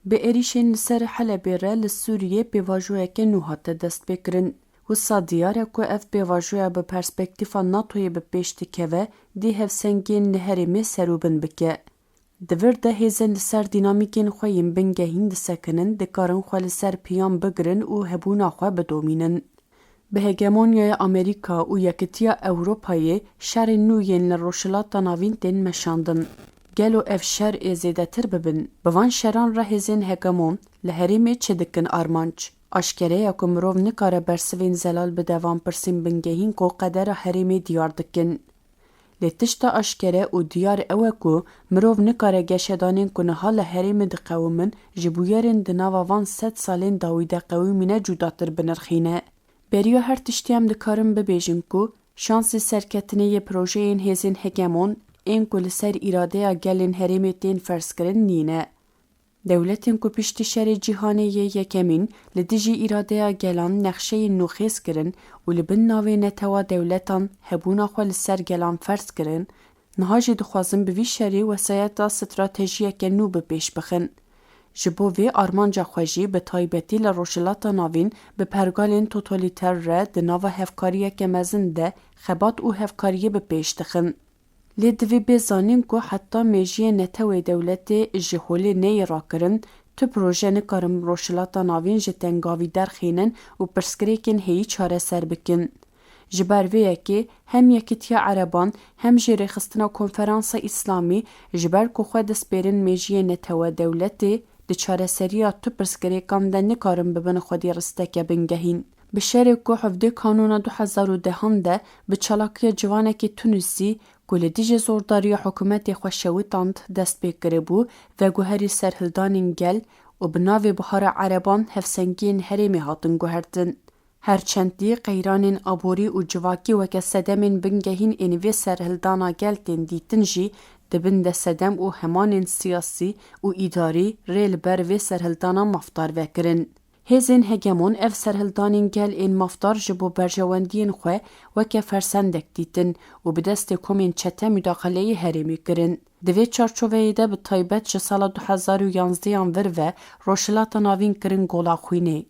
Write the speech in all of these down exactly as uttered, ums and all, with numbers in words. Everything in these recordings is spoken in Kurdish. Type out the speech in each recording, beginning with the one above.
Bi êrîşên li ser Helebê re li Sûriyê pêvajoyeke nû hate destpêkirin. Wisa diyar e ku ev pêvajoya bi perspektîfa NATOyê bi pêş dikeve, dê hevsengiyên li herêmê serûbin bike. Di vir de hêzên li ser dînamîkên xwe yên bingehîn disekinin, dikarin xwe li ser piyam bigirin û hebûna xwe bidomînin. Bi hegemonyaya Amerîka û Yekitiya Ewropayê şerên nû yên li Rojhilata Navîn tên meşandin. Gelo ev şer ê zêdetir bibin? Bi van şeran re hêzên hegemon li herêmê çi dikin armanc? Aşkere ye ku mirov nikare bersivên zelal bide van pirsên bingehîn ku qedera herêmê diyar dikin. Lê tişta aşkere û diyar ew e ku mirov nikare geşedanên ku niha li herêmê diqewimin ji bûyerên di nava van sed salên dawî de qewimîne cudatir binirxîne. Beriya her tiştî em dikarin bibêjin ku şansê serketinê yê projeyên hêzên hegemon ên ku li ser îradeya gelên herêmê tên ferzkirin nîne. Dewletên ku piştî şerê cîhanê yê yekemîn li dijî îradeya gelan nexşeyên nû xêz kirin û li bin navê netewa dewletan hebûna xwe li ser gelan ferz kirin, niha jî dixwazin bi vî şerê wesayeta stratejiyeke nû bi pêş bixin. Ji bo vê armanca xwe jî bi taybetî li Rojhilata Navîn bi pergalên totalîter re di nava hevkariyeke mezin de xebat û hevkariyê bi pêş dixin. Lê divê bê zanîn ku heta mêjiyê netewê dewletê ji holê neyê rakirin, tu proje nikarin Rojhilata Navîn ji tengavî derxînin û pirsgirêkên heyî çareser bikin. Ji ber vê yekê hem Yekitiya Ereban hem jî Rêxistina Konferansa Îslamî ji ber ku xwe dispêrin mêjiyê netewe dewletê, di çareseriya tu pirsgirêkan de nikarin bibin xwedî risteke bingehîn. Bi şerê ku hevdê Kanûna du hezar û dehan de bi çalakiya ciwanekî Tunisî ku li dijî zordariya hikûmetê xwe şewitand dest pê kiribû, veguherî serhildanên gel û bi navê Bihara Ereban hevsengiyên herêmê hatin guhertin. Her çendî qeyranên aborî û civakî weke sedemên bingehîn ên vê serhildana gel tên dîtin jî, di bin de sedem û hemanên siyasî û îdarî rê li ber vê serhildana mafdar vekirin. Hêzên hegemon ev serhildanên gel ên mafdar ji bo berjewendiyên xwe weke fersendek dîtin û bi destê komên çete mudaxaleyê herêmê kirin. Di vê çarçoveyê de bi taybet ji sala du hezar û yanzdeh an vir ve Rojhilata Navîn kirin gola xwînê.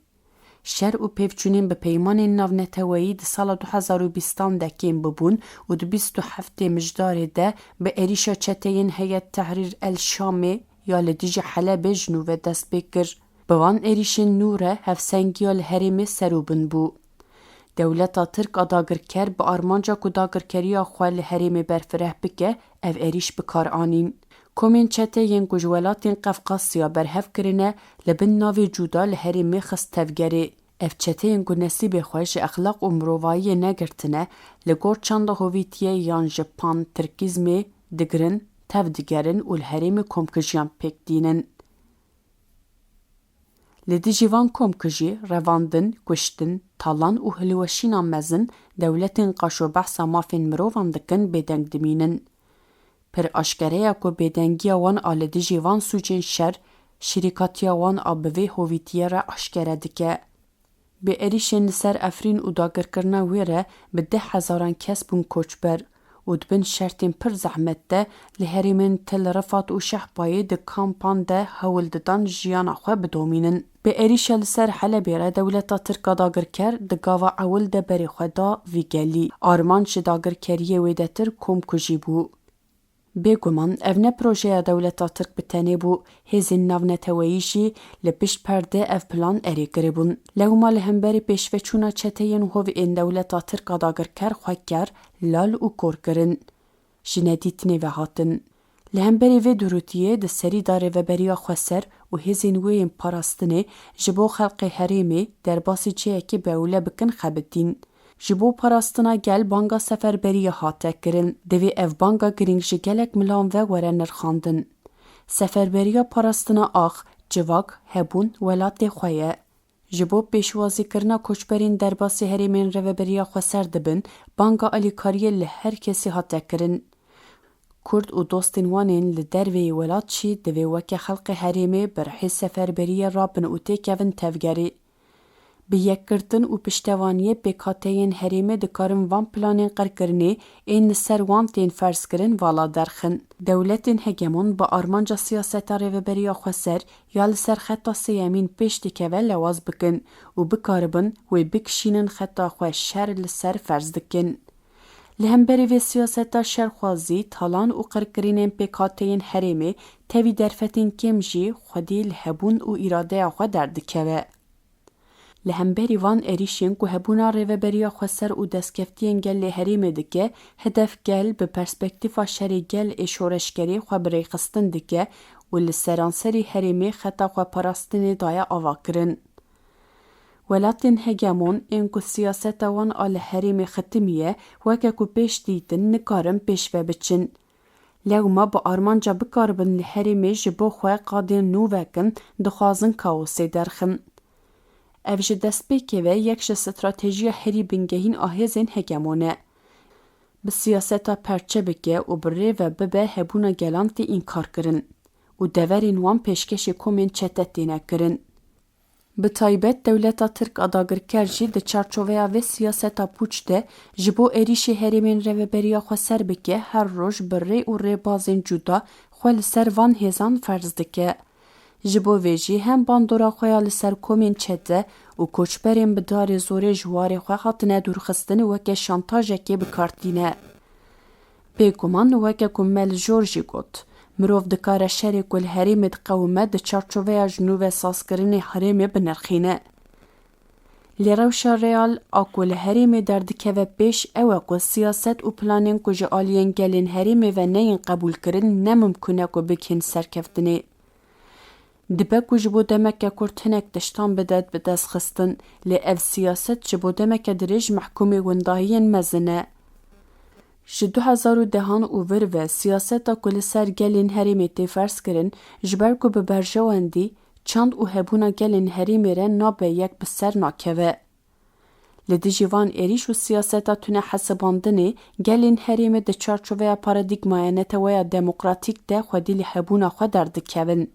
Şer û pevçûnên bi peymanên navneteweyî di sala du hezar û bîstan de kêm bibûn û di bîst û heftê Mijdarê de bi êrîşa çeteyên Heyet Tehrîr El Şamê ya li dijî Helebê ji nû ve dest pê kir. Bi van êrîşên nû re hevsengiya li herêmê serûbin bû. Dewleta Tirk a dagirker bi armanca ku dagirkeriya xwe li herêmê berfireh bike, ev êrîş bi kar anîn. Komên çete yên ku ji welatên Qefqasya berhev kirine, li bin navê cuda li herêmê xist tevgerê. Ev çeteyên ku nesîbê xwe ji exlaq û mirovayiyê negirtine, li gor çanda hovîtiyê yan ji pan-tirkîzmê digirin, tev digerin û li herêmê komkijiyan pêk dînin. Li dijî van komkujî, revandin, kuştin, talan û hilweşîna mezin dewletên qaşo behsa mafên mirovan dikin bêdeng dimînin. Pir aşkere ye ku bêdengiya wan a li dijî van sûcên şer, şirîkatiya wan a bi vê hovîtiyê re aşkere dike. Bi êrîşên li ser Efrîn û dagirkirina wê re bi deh hezaran kes bûn koçber û di bin şertên pir zehmet de li herêmên Tel Rifat û Şehbayê di kampan de hewl didan jiyana xwe bidomînin. Bi êrîşa li ser Helebê re dewleta Tirk a dagirker di gava ewil de berê xwe da vî gelî. Armanc ji dagirkeriyê wêdetir komkujî bû. Bêguman ev ne projeya dewleta Tirk bi tenê bû, hêzên navneteweyî jî li pişt perde ev plan erê kiribûn. Lewma li hemberî pêşveçûna çeteyên hov ên dewleta Tirk a dagirker xwe ker, lal û kor kirin. Ji nedîtinê ve hatin. Li hemberî vê durûtiyê di serî de Rêveberiya Xweser û hêzên wê yên parastinê ji bo xelqê herêmê derbasî cihekî bi ewle bikin xebitîn. Ji bo parastina gel banga seferberiyê hate kirin. Divê ev banga girîng ji gelek milan ve were nirxandin. Seferberiya parastina ax, civak, hebûn, welatê xwe ye. Ji bo pêşwazîkirina koçberên derbasî herêmên Rêveberiya Xweser dibin, banga alîkariyê li her kesî hate kirin. Kurd û dostên wan ên li derveyî welat jî divê weke xelqê herêmê bi rihê seferberiyê rabin û têkevin tevgerê. Bi yekgirtin û piştevaniyê pêkhateyên herêmê dikarin van planên qirkirinê ên li ser wan tên ferzkirin vala derxin. Dewletên hegemon bi armanca siyaseta rêveberiya xweser ya li ser xeta sêyemîn pêş dikeve lewaz bikin û bikaribin wê bikişînin xeta xwe şer li ser ferz dikin. Li hemberî vê siyaseta şerxwazî, talan û qirkirinên pêkhateyên herêmê tevî derfetên kêm jî xwedî li hebûn û îradeya xwe derdikeve. Li hemberî van êrîşên ku hebûna rêveberiya xweser û destkeftiyên gelê herêmê dike, hedef gel bi perspektîfa şerê gel ê şoreşgerî xwe bi rêxistin dike û li seranserî herêmê xeta xwe parastinê daye avakirin. Welatên hegemon ên ku siyaseta wan a li herêmê xitimiye, weke ku pêş dîtin, nikarin pêş ve biçin. Lewma bi armanca bikaribin li herêmê ji bo xwe qadên nû vekin, dixwazin kaosê derxin. Ev ji destpêkê ve yek ji stratejiya herî bingehîn a hêzên hegemon e. Bi siyaseta perçe bike û bi rê ve bibe hebûna gelan tê înkarkirin û deverên wan pêşkêşî komên çete têne kirin. Bi taybet dewleta Tirk a dagirker jî di çarçoveya vê siyaseta pûç de ji bo êrîşê herêmên rêveberiya xweser bike, her roj bi rê û rêbazên cuda xwe li ser van hêzan ferz dike. Ji bo vê jî hem bandora xwe ya li ser komên çete û koçberên bi darê zorê ji warê xwe hatine dûrxistin weke şantajekê bi kar tîne. Bêguman, weke ku Mel Jor jî got, mirov dikare şerê ku li herêmê diqewime di çarçoveya ji nû ve sazkirinê herêmê binirxîne. Lê rewşa real a ku li herêmê derdikeve pêş ew e ku siyaset û planên ku ji aliyên gelên herêmê ve neyên qebûlkirin ne mimkûn e ku bigihên serkeftinê. Dibe ku ji bo demeke kurt hinek tiştan bide bi dest xistin, lê ev siyaset ji bo demeke dirêj mehkûmê windahiyên mezin e. Ji du hezar û dehan û vir ve siyaseta ku li ser gelên herêmê tê ferzkirin, ji ber ku bi berjewendî, çand û hebûna gelên herêmê re nabe yek bi ser nakeve. Li dijî van êrîş û siyaseta tune hesibandinê, gelên herêmê di çarçoveya paradîgmaya neteweya demokratîk de xwedî li hebûna xwe derdikevin.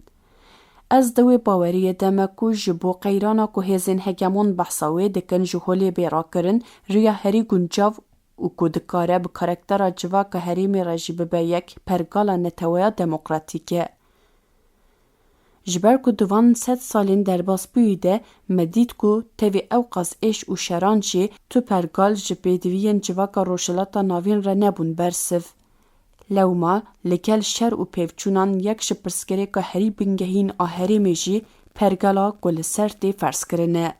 Ez di wê baweriyê de me ku ji bo qeyrana ku hêzên hegemon behsa wê dikin ji holê bê rakirin, riya herî guncav û ku dikare bi karaktera civaka herêmê re jî bibe yek pergala neteweya demokratîk e. Ji ber ku di van sed salên derbasbûyî de me dît ku tevî ewqas êş û şeran jî tu pergal ji pêdiviyên civaka Rojhilata Navîn re nebûn bersiv. Lewma li gel şer û pêvçûnan yek ji pirsgirêka herî bingehîn a herêmê jî pergala ku li ser tê ferzkirin e.